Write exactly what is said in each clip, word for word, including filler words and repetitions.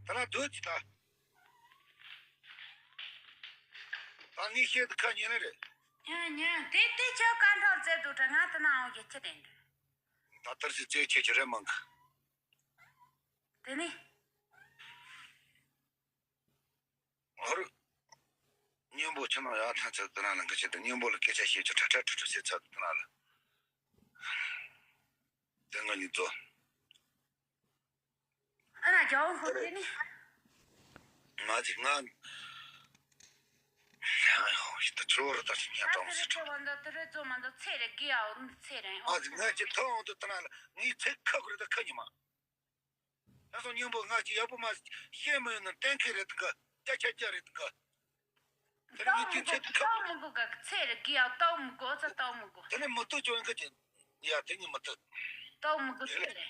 ད་ན་སྡོད་ཅི་ད། ད་ངས་བཤད་དུ་ཁ་ཉན་ནི་རེད། ཉན་ཉན་དེ་དེ་ཁྱོད་བཀའ་འཁྲོལ་མཛད་འདུག་དྲ་ང་དེ་ན་འོང་གི་ཁྱི་དེ་འདྲ། ད་ལྟར་ཞིག་རྩེད་ཆེ་ཆེ་རེད་མང་གི། དེ་ནི། ཧོར། སྙིང་པོ་ཁྱི་ནང་ཡང་ཐང་ཚད་དུ་ན་ལ་འགའ་ཆེ་དུ་སྙིང་པོ་ལ་སྐད་ཆ་བཤད་ཆོག་ཁྲ་ཁྲ་ཁྲུ་ཁྲུ་ཟེར་ཚ་དུ་ན་ལ། དེ་ང་གཉིས་རྫོགས། ཨ་ན་རྒྱལ་བོ་ཁོ་དེ་ནི། ང་ཅིག་ང་། ཡང་ཡང་ཞིག་ཏུ་ཁྱོད་ར་ད་ཞིག་ཉན་ད་དྲང་དེ་སི་རེ་ཁྲོ་བ་འདི་དེ་རེ་ཙོ་མ་འདི་ཚེ་རེ་དགེ་ཨའོ་ཚེ་རེ་ཨོ། ང་ཅིག་ང་ཅིག་ཐོག་འོང་དུ་ད་ན་ལ་ངའི་ཚེ་ཁ་ཁུ་རེ་ད་ཁ་ཉི་མ། ད་སོང་སྙིང་པོ་ང་ཅིག་ཡག་པོ་མ་ཤེས་མི་ཡོང་ན་གཏན་འཁེལ་རེད་དུ་ག་ད་ཆ་ཆ་རེད་དུ་ག་དེ་རིང་ངས་ཁྱོད་ཚེ་དུ་ཁ་ཁུ། ལྟོགས་མི་དགོས་ག་ཚེ་རེ་དགེ་ཡག་ལྟོགས་མི་དགོས་ཚ་ལྟོགས་མི་དགོས། དེ་ནས་མི་ལྟོགས་ཀྱང་ཡིན་ག་ཅིག་ཡ་དེ་ནི་མི་ལྟོགས། ལྟོགས་མི་དགོས་ཚེ་རེ།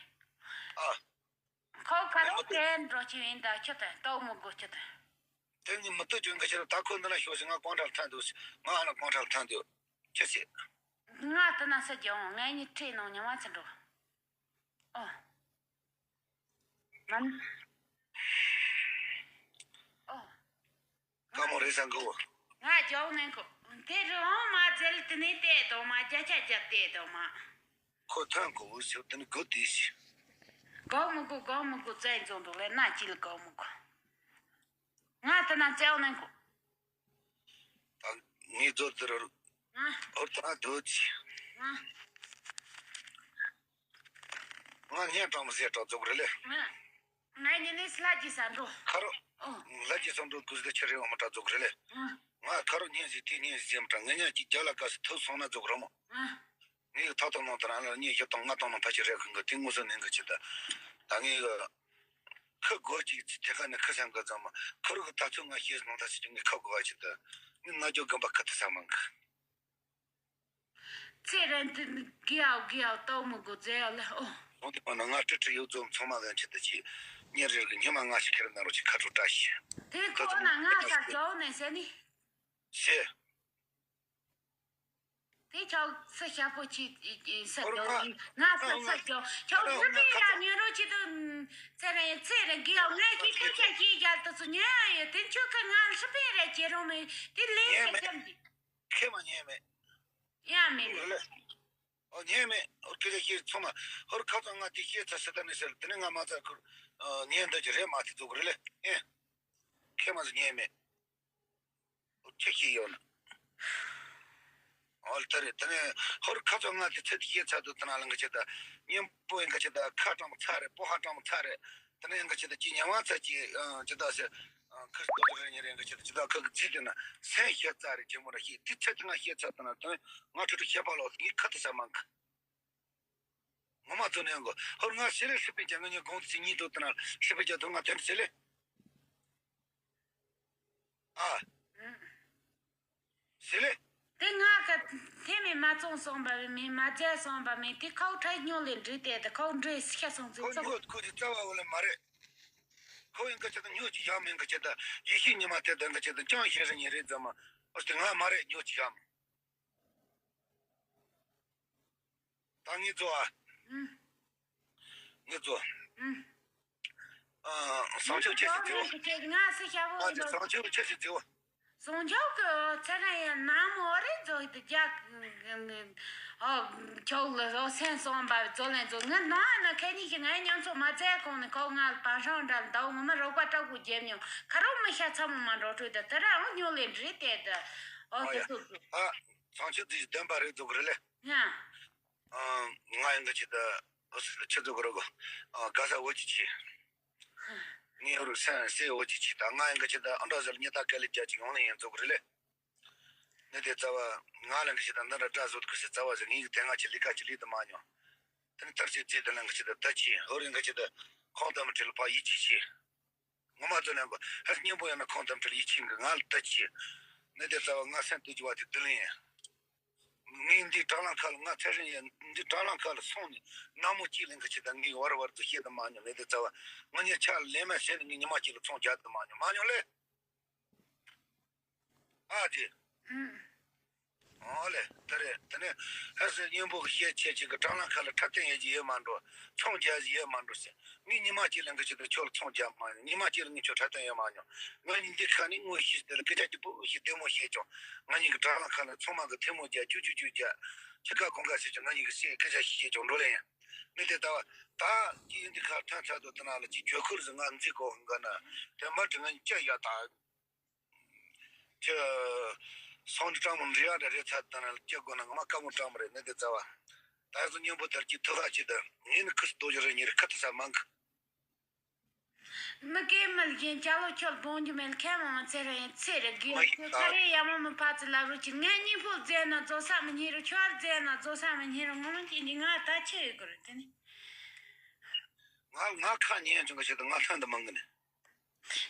ཨ། ཁོ་ཁ་རོག་གན་འགྲོ་ཆེ་ཡིན་ད་ཁྱོད་དེ་ལྟོགས་མི་དགོས་ཁྱོད་དེ། དེ་ནི་མི་ལྟོགས་ཀྱང་ག་ཕྱིར་ད་ཁོ་འདི་ན་ཤོག་ཞིག་ང་ཀོང་ཁྲག་ཐན་འདུག་ང་ཨ་ན་ཀོང་ཁྲག་ཐན་འདུག་ཁྱོད་ཚེ། ང་དེ་ན་ས་རྒྱ་འོང་ངའི་ཉི་ཁྲི་ནང་ཉི་མ་ཚེ་འགྲོ། ཨོ། ང་ནི། ཨོ། དཀའ་མོ་རེད་བསམ་གི། ང་རྒྱག་ནས་གོ། དེ་རུ་འོང་མ་རྩལ་དེ་ནས་བལྟས་དོ་མ་བརྒྱ་ཆ་བརྒྱ་བལྟས་དོ་མ། ཁོ་ཐོན་གོ་འུ་ཟེར་དེ་ནི་དགོད་དེ་ཞིག་དགོད་མི་དགོད་དགོད་མི་དགོད་བཙན་བྱོལ་འདུག་ལས་ན་ཅི་ལ་དགོད་མི་དགོད། ང་དེ་ན་བཙལ་ནས་གོ། ད་ངས་རྫོགས་དེ་རུ། ཨོ་ད་སྡོད་ཅི། ང་བརྙན་དྲང་མོ་ཟེར་དྲག་རྫོགས་རེད་ལེ། ང་ཉིན་ནས་ལྷ་རྗེ་ས་འགྲོ། ཁ་རོག་ཨོ། ལྷ་རྗེ་ས་འགྲོ་དུས་དེ་ཕྱིར་རེ་འོ་མ་དྲག་རྫོགས་རེད་ལེ། ང་ཁ་རོག་བརྙན་ཟིག་དེ་བརྙན་ཟིག་ཟེར་མ་དྲག་ངེད་ཉག་གཅིག་རྒྱ་ལ་དཀའ་སི་ཐུག་སོང་ན་རྫོགས་རེད་མོ། ངས་ཐག་ཐག་ནང་དུ་རང་ལ་ཉིན་བཞི་དང་ལྔ་དང་ནང་ཕལ་ཆེར་རེ་གི་འགི་དེ་ངོ་སོ་ནས་འགི་ཆེ་ད། ད་ངས་ཁི་སྒོར་གཅིག་ཐད་ཀ་ནས་ཁི་སང་གི་ཙམ་མ་ཁི་རུ་གི་ད་ཚོད་ང་ཤེས་ནང་ད་སི་ཅིག་ངས་ཁི་སྒོ་བ་ཆེ་ད། ངས་ན་ཇོ་གམ་པ་ཁི་ཐི་ས་མང་གི། ཚེ་རིང་དུ་དགེ་ཡག་དགེ་ཡག་ལྟོགས་མི་དགོས་རྫས་ཡག་ལ་ཨོ། ལོང་དེ་པ་ན་ང་ཀྲི་ཀྲི་ཡོད་ཙམ་ཚང་མ་གན་ཆེ་ད་ཅི། ཉིན་རེ་གི་ཉི་མ་ང་ཞིག་ཁེར་ན་རོ་ཅི་ཁ་ཁྲོ་བཀྲ་ཤིས། དེ་ཁོ་ན་ང་ས་རྒྱའོ་ནས་ཟེར་ནི། ཟེར། དེ་ཁྱོད་སུ་ཞབས་པོ་ཆེ་ས་རྒྱའོ་ནས་ང་ས་ས་རྒྱའོ་ཁྱོད་ངུ་པའི་ཡ་ཉོན་རོ་ཅི་དུ། ཚེ་རིང་ཚེ་རིང་དགེ་ཡག་ངས་ཀྱི་ཁ་ཆ་ཅི་རྒྱལ་དུ་སུ་ཉན་ཡོད་དེ་ཁྱོད་ཁ་ང་ཧྲི་པའི་ར་ཇེ་རོང་མེ་དེ་ལས་ཀྱི་ཁྱམ་གི། ཁེ་མ་ཉན་མེད། ཡང་མེད་ལེ། ཨོ་ཉན་མེད། ཨོ་ཁེ་ལེ་ཤེས་ཚང་མ་ཧོར་ཁ་ཚང་ང་དེ་ཤེས་ཚ་སི་ད་ནི་ཟེར་དེ་ནི་ང་མ་ཚ་ཁུར། ཉན་འདོད་ཀྱི་རེད་མ་དེ་ཚོ་གི་རེད་ལེ། ཨེ། ཁེ་མ་ཟི་ཉན་མེད། ཨོ་ཁེ་ཤེས་ཡོད་ན། ཨོ་ལ་ད་རེད་དེ་ནི་ཧོར་ཁ་ཚང་ང་དེ་ཚེ་དེ་ཤེས་ཚ་དུ་དེ་ན་ལ་འགའ་ཆེ་ད། ཉན་པོ་ཡིན་འགའ་ཆེ་ད་ཁ་གྲང་མོ་ཚ་རེད་པོ་ཧ་གྲང་མོ་ཚ་རེད། དེ་ནས་ཡང་ག་ཅི་ད་ཅི་ཉེ་བ་ཚ་ཅི་ཅི་ད་ཟེར། ཁིར་ཏོ་ཏོ་རེ་ཉེ་རེ་ག་ཅི་ད་ཅི་ད་ཁ་གི་རྫི་དེ་ན་སེམས་ཤེས་ཚ་རེ་ཅི་མོ་ར་ཤེས་དེ་ཚེ་དེ་ང་ཤེས་ཚ་དེ་ན་དོན་ང་ཁྲི་ཁྲི་ཤེས་པ་ལོ་ངའི་ཁ་དེ་ས་མང་གི། ངོ་མ་ཚོ་ནས་ཡང་གོ་ཧོར་ང་ཤི་རེ་ཤི་པའི་ཀྱང་ངའི་དགོངས་ཚེ་གཉིས་དོ་དེ་ན་ཤི་པའི་ཀྱང་དོ་ང་དོན་ཚེ་ལེ། ཨ། ཟེར་ལེ། དེ་ང་ག་ཐེ་མེད་མ་བཙོང་སོང་བ་མེད་མ་རྫས་སོང་བ་མེད་དེ་ཁོ་ཁྲ་སྨྱོ་ལེ་འདྲི་དེ་དེ་ཁོ་འདྲི་ཤ་སོང་ཚེ་ཁོ་ཚོ། ཉོ་ཁོ་ཅི་རྩ་བ་བོ་ལེ་མ་རེད། ཁོ་ཡིན་ག་ཅི་ད་ཉོ་ཅི་བཞག་མིན་ག་ཅི་ད་ཡེ་ཤེས་ཉི་མ་དེ་ད་ག་ཅི་ད་ཅང་ཤེས་རེ་ཉེ་རེ་ཙམ་མ་ཨོ་སྟེ་ང་མ་རེད་ཉོ་ཅི་བཞག་མིན། ད་ངས་ཚོ་ཨ། ངས་ཚོ། ཨ། བཟང་ཕྱོགས་ཁྱེད་ཀྱིས་བརྩིའོ། ང་སུ་ཞབས་བོ་ཨ་ཅེ་ཡིན་བཟང་ཕྱོགས་ཁྱེད་ཀྱིས་བརྩིའོ། བཟང་ཕྱོགས་ཀྱི་ཚེ་རིང་ཡང་ནམ་འོ་རེ་ཚོ་ཡི་དུ་རྒྱག་ཨོ་ཁྱོད་ལ་ཨོ་སེམས་སོང་བ་ཚོ་ལེན་ཚོ་ངས་ནང་ན་ཁ་ཉིན་ཞིག་ངའི་ཉམས་ཚོ་མ་བཙལ་གོང་ནས་ཁོ་ང་ལ་བང་སྲང་འདྲ་ལ་འདའ་ངོ་མ་རོགས་པ་སྤྲག་པོ་རྒྱབ་མྱོང་ཁ་རོག་མི་ཤ་ཚ་མོ་མ་འགྲོ་འཕྲོད་དུ་དེ་ར་ཨོ་སྨྱོ་ལེ་འདྲི་དེ་དུ་ཨོ་ཨ་དེ་ཡ་ཚོ་ཚོ། ཨ། བཟང་ཕྱོགས་དེ་བདེན་པ་རེད་ཚོ་གི་རེད་ལེ། ཡ། ང་ཡང་གི་ཆེད་དུ་ཆེད་དུ་གོ་རོ་གོ་ག་ས་འོ་ཅི་ཆེ། ངའི་རུ་སེམས་སེ་འོ་ཅི་ཆེ་ད་ང་ཡང་གི་ཆེད་དུ་ཨ་འདྲ་ཟེར་ཉེ་ད་ག་ལེ་རྒྱ་ཅིག་ཡོང་ལེ་ཡིན་ཚོ་གི་རེད་ལེ། ནི་དེ་རྩ་བ་ང་ལ་གི་ཆེད་དུ་འདི་འདྲ་འདྲ་བཟོ་གི་སེ་རྩ་བ་ཟེར་ངའི་གི་དེ་ང་ཆེ་ལི་ཀ་ཆེ་ལི་དུ་མ་མྱོང་། དེ་ནི་ཐར་ཆེ་རྩེ་དེ་ལ་གི་ཆེད་དུ་ད་ཆེ་ཧོ་རིང་གི་ཆེད་དུ་ཁོང་དུ་མི་ཁྲིད་ལ་ཕ་ཡིད་ཆེ་ཆེ། ངོ་མ་ཚོ་ནས་གོ་ཧར་སྙིང་པོ་ཡང་ན་ཁོང་དམ་ཁྲིད་ཡིད་ཆེས་གི་ང་ལ་ལྟ་ཅི། ནི་དེ་རྩ་བ་ང་སེམས་དུ་གྱུར་བ་དེ་དུ་ལེན་ཡིན། ངས་འདི་དྲ་ལམ་ཁ་ལ་ང་ཚེ་རིང་ཡང་འདི་དྲ་ལམ་ཁ་ལ་སོང་ནས་ནམ་མོ་གཅིག་ལེན་གི་ཆེད་དུ་ངས་བར་བར་དུ་བཤད་དུ་མ་མྱོང་ནི་དེ་རྩ་བ་ང་ཉེ་ཆ་ལ་ལེན་མ་ཟེར་ནས་ངས་ཉི་མ་གཅིག་ལ་ཚོང་རྒྱག་དུ་མ་མྱོང་མ་མྱོང་ལེ། ཨ་དེ། ཨོ་ལེ། དེ་རེད། དེ་ནས་ཨ་སེ་སྙིང་པོ་གི་བཤད་ཆེད་ཅིག་གི་དྲ་ལམ་ཁ་ལ་འཁྲབ་སྟོན་ཡེད་ཀྱི་ཡོད་མ་འགྲོ། ཚོང་རྒྱག་གི་ཡོད་མ་འགྲོ་ཟེར། ངས་ཉི་མ་གཅིག་ལ་འགའ་ཞིག་ཏུ་ཁྱོད་ལ་ཚོང་རྒྱག་མ་ཡོང་། ཉི་མ་གཅིག་ལ་ངས་ཁྱོད་འཁྲབ་སྟོན་ཡེད་མ་མྱོང་། ང་གཉིས་འདི་ཁ་ནས་དངོས་ཤེས་དེ་ལ་སྐད་ཆ་སྐྱིད་པོ་ཞིག་བདེ་མོ་བཤད་ཀྱང་། ང་གཉིས་ཀྱི་དྲ་ལམ་ཁ་ལ་ཚང་མ་གི་ཐལ་མོ་རྒྱག་ཅུ་ཅུ་ཅུ་རྒྱག་ཁྱི་ཁ་གོང་ཁ་ཟེར་ཀྱང་ང་གཉིས་ཀྱི་སེམས་སྐད་ཆ་ཞིག་བཤད་ཀྱང་འགྲོ་ལེ་ཡིན། ངས་དེ་ལྟ་བ་ད་ཀྱི་འདི་ཁ་ཐོན་ཚར་དུས་དེ་ན་ལ་ཅིག་གྱོད་ཁུར་ཟིག་ང་འཛིན་གོ་འགའ་ན། དེ་མ་དྲི་ང་གཉིས་སྐྱ་ཡ་ད། ཁྱི། སང་ཉིན་སྤྲང་མོ་འདྲི་ཡག་འདྲ་རེད་ཚར་དང་ལ་སྐྱེ་དགོས་ན་ང་མ་དཀའ་མོ་སྤྲང་མོ་རེད། ནི་དེ་རྩ་བ། ད་སང་ཉིན་པོ་དར་གྱི་ཐུག་ཧ་ཅི་དང་ངས་ནི་ཁུ་སི་རྡོ་རྗེ་རེ་ཉིན་རེ་ཁ་ཐུག་ས་མང་གི། མི་སྐད་མི་ལ་ཞེན་ཅ་ལོ་ཁྱོད་སྤོང་རྒྱུ་མེད་ལ་ཁས་མང་ཚེ་རེ་ཡིན་ཚེ་རེ་དགོས་ཁྱོད་ཁ་རེ་ཡ་མ་མི་ཕ་ཚི་ལ་རུ་ཅི། ངས་སྙིང་པོ་བཙལ་ན་རྫོགས་ས་མི་ཉིན་རུ་ཁྱོད་བཙལ་ན་རྫོགས་ས་མི་ཉིན་རུ་ངོ་མ་ཅི་འདི་ང་ད་ཆི་ཡོད་གི་རུ་དེ་ནི། ང་ང་ཁ་ཉན་བྱུང་གི་ཆེད་དུ་ང་ལྷན་དུ་མང་གི་ནི།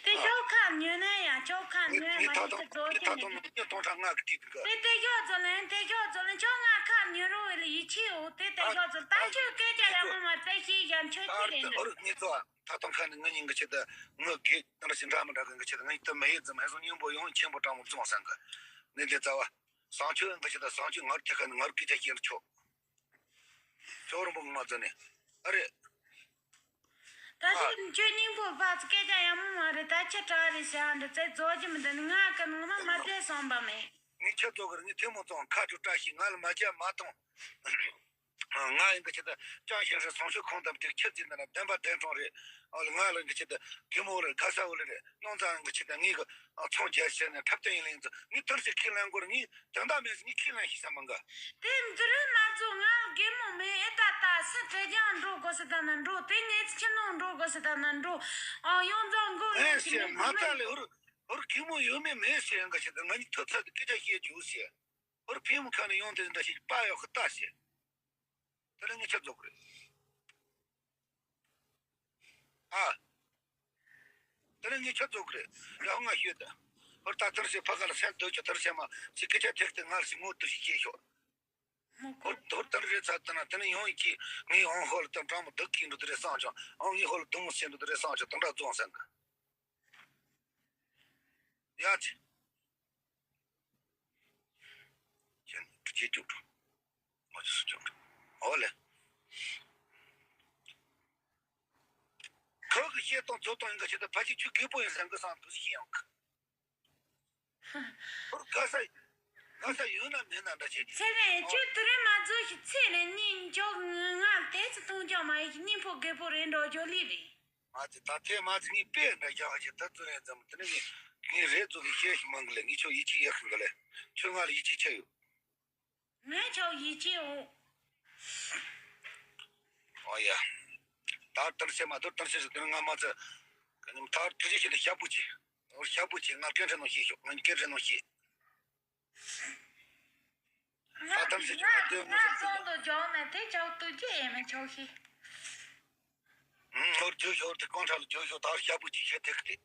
དེ་ཞོག་ཁ་ཉོས་ན་ཡང་ཞོག་ཁ་ཉོས་མ་ཉི་ད་ཤི་དང་ཁ་རྫོགས་ཉི་ཀྱི་ད་དང་ཉི་སྟོང་ཕྲག་ལྔ་གི་དུས་དུས་དེ་དེ་ཞོག་རྫོགས་ལན་དེ་ཞོག་རྫོགས་ལན་ཁྱོད་ང་ཁ་ཉོས་རོགས་ལ་ཡིད་ཆེས་འོ་དེ་དེ་ཞོག་རྫོགས་ད་ཁྱོད་སྐད་ཆ་ཡག་མོ་མ་བཙལ་ཤེས་ཀྱང་ཁྱོད་ཁྱི་རེད་འདུག་ཨོ་རིག་ཉི་ཚོ་ད་དང་ཁ་ནི་ངི་ཉིན་གི་ཆེད་དུ་ངི་གེ་ནར་ཞིག་འདྲ་མི་འདྲ་གི་ངི་ཆེད་དུ་ངི་ཡིད་དུ་མི་ཡིད་ཙམ་ཧེ་སོང་སྙིང་པོ་ཡོང་ཆེན་པོ་དྲང་མོ་བཙོང་ས་གི་ནི་དེ་རྩ་བ། བཟང་ཆོས་ཡང་གི་ཆེད་དུ་བཟང་ཆོས་ངར་ཐེ་ཁ་ནི་ངར་སྐད་ཆ་བཤད་ཆོག་ཁྱོད་རིན་པོ་ངོ་མ་བཙལ་ནས། ཨ་རེད། ད་ཨ། ཁྱོད་ཁྱོད་སྙིང་པོ་ཕ་ཚོ་སྐད་ཆ་ཡག་མོ་མ་རེད། ད་ཁྱི་དྲག་རེད་ཟེར་ཨ་འདྲ་ཙེ་རྫོགས་ཀྱི་མི་འདུག་ནི་ང་གི་ངོ་མ་མ་བཙལ་སོང་པ་མེད། ངས་ཁྱི་རྫོགས་གི་རེད། ངས་ཐལ་མོ་བཙོང་ཁ་ཆུ་བཀྲ་ཤིས་ང་ལ་མ་རྒྱ་མ་གཏོང་། ང་ཡིན་གི་ཆེད་དུ་ཅང་ཞིང་རེད། སང་ཞོགས་ཁོང་དམ་དེ་ཁྱི་རྫི་འདི་ན་བདེན་པ་བདེན་དྲང་རེད། ཨོ་ལ་ང་ལ་གི་ཆེད་དུ་གི་མོ་རེད། ག་ས་འོ་ལ་རེད། སྣང་ཚ་ཡིན་གི་ཆེད་དུ་ངས་གི་ཚོང་རྒྱག་ཤེས་ནས་འཁྲབ་སྟོན་ཡིན་ལེ་ཡིན་ཚོ་ངས་དུར་ཞིག་ཁས་ལེན་དགོས་རེད། ངས་དོན་དག་མེད་ཟིག་ངས་ཁས་ལེན་ཤེས་ས་མང་གི། དེ་འདི་རུ་མ་རྫོགས་ང་རྒན་མོ་མེད་ཨེ་ད་ད་སི་ཁྲེ་རྒྱང་འགྲོ་དགོས་སི་ད་ན་འགྲོ། དེ་ངས་ཁྱི་ནང་འགྲོ་དགོས་སི་ད་ན་འགྲོ། ཨ་ཡོང་རྫོགས་མགོ་ཡོང་ཨེ་ཤི་ཟེར་མ་མེད་ད་ལེ། ཧུར་ཧུར་གད་མོ་ཡོད་མེད་མེད་ཟེར་ཡང་ག་ཞིག་ད་ང་གཉིས་ཐུག་ཚར་དུ་སྐད་ཆ་བཤད་རྒྱུ་ཟེར། ཧུར་ཕིང་མོ་ཁ་ནས་ཡོང་དེ་འདྲ་ཞིག་པ་ཡོད་ཁ་ལྟ་ཟེར། དེ་ལས་ངས་ཁྱི་རྫོགས་གི་རེད། ཨ། དེ་ལས་ངས་ཁྱི་རྫོགས་གི་རེད། ཡང་ང་ཤོད་ད། ཧུར་ད་ཐར་ཟེར་ཕ་ག་ལ་སེམས་སྡུག་ཅོ་ཐར་ཟེར་མ་ཟེར་སྐད་ཆ་ཐེག་སྟེ་ང་ལ་ཟེར་ངོ་དུ་ཞིག་བཤད་ཤོག་མོ་ཧོར་ཧོར་ལྟར་རེད་ཚ་ལྟ་ན་དེ་ནས་ཡོང་ཡིན་གྱི་ངས་ཡོང་ཧོར་ལ་ལྟ་འགྲམ་མོ་བདག་གིས་འགྲོ་དེ་རེད་བསམ་བྱུང་། ཨང་ངས་ཧོར་ལ་གདུང་མོ་སེ་འགྲོ་དེ་རེད་བསམ་བྱུང་། དེ་འདྲ་བཙོང་ས་འགའ་ཡ་ཆེ། ཁྱེད་ཀྱིས་ཀྱུག་འགྲོ། ང་ཚོ་སུ་ཀྱུག་འགྲོ། ཨོ་ལེ། ཁོ་གི་བཤད་སྟངས་ཚོ་སྟངས་ཡིན་ག་ཆེད་དུ་ཕ་གི་ཁྱོད་རྒད་པོ་ཡིན་བསམ་གི་བསམ་འདུག་ཤེས་ཡོང་གི། ཧོར་དགའ་ས་དགའ་ས་ཡོད་ན་མེད་ན་འདྲ་ཞིག་ཚེ་རིང་ཁྱོད་དུ་རིང་མ་རྫོགས་ཤིག་ཚེ་རིང་གཉིས་མཆོག་ང་དེ་ཚོ་མཐོང་རྒྱུ་མ་ཡིན་ཤིག་སྙིང་པོ་རྒད་པོ་རེད་འགྲོ་རྒྱུ་ལི་རེད། མ་ཚེ་ད་ཐེ་མ་ཚེ་ངའི་པས་འདྲ་རྒྱག་ཞིག་ད་ཚོ་རེད་ཙམ་དེ་ནི་ངས་ངའི་རེད་ཚོ་གི་ཤེས་ཤིག་མང་གི་ལེ། ངས་ཁྱོད་ཡིད་ཆེས་ཡག་གི་ལེ། ཁྱོད་ང་ལ་ཡིད་ཆེས་ཆེ་ཡོད། ངས་ཁྱོད་ཡིད་ཆེས་འོ། ཨོ་ཡ། ད་ལྟར་བཤད་མ་ཐུབ་ལྟར་བཤད་ཟེར་དེ་ང་མ་ཚད། ད་ལྟར་བཤད་ཤེས་ན་ཤ་བུ་ཆེ། ཨོ་ཤ་བུ་ཆེ། ང་སྐད་འཕྲིན་ནང་ཤེས་ཤོག་ང་སྐད་འཕྲིན་ནང་ཤེས། ད་ལྟར་བཤད་ང་ང་ང་ཚོང་དུ་འཇོག་ནས་དེ་ཆོག་ཏུ་ཅི་ཡེ་མི་ཆོག་ཤེས། ཨོ་རྒྱུ་ཤོར་དེ་གང་ཁྲ་ལ་རྒྱུ་ཤོར་ད་ཤ་བུ་ཆེ་ཤེས་ཐེག་སྟེ།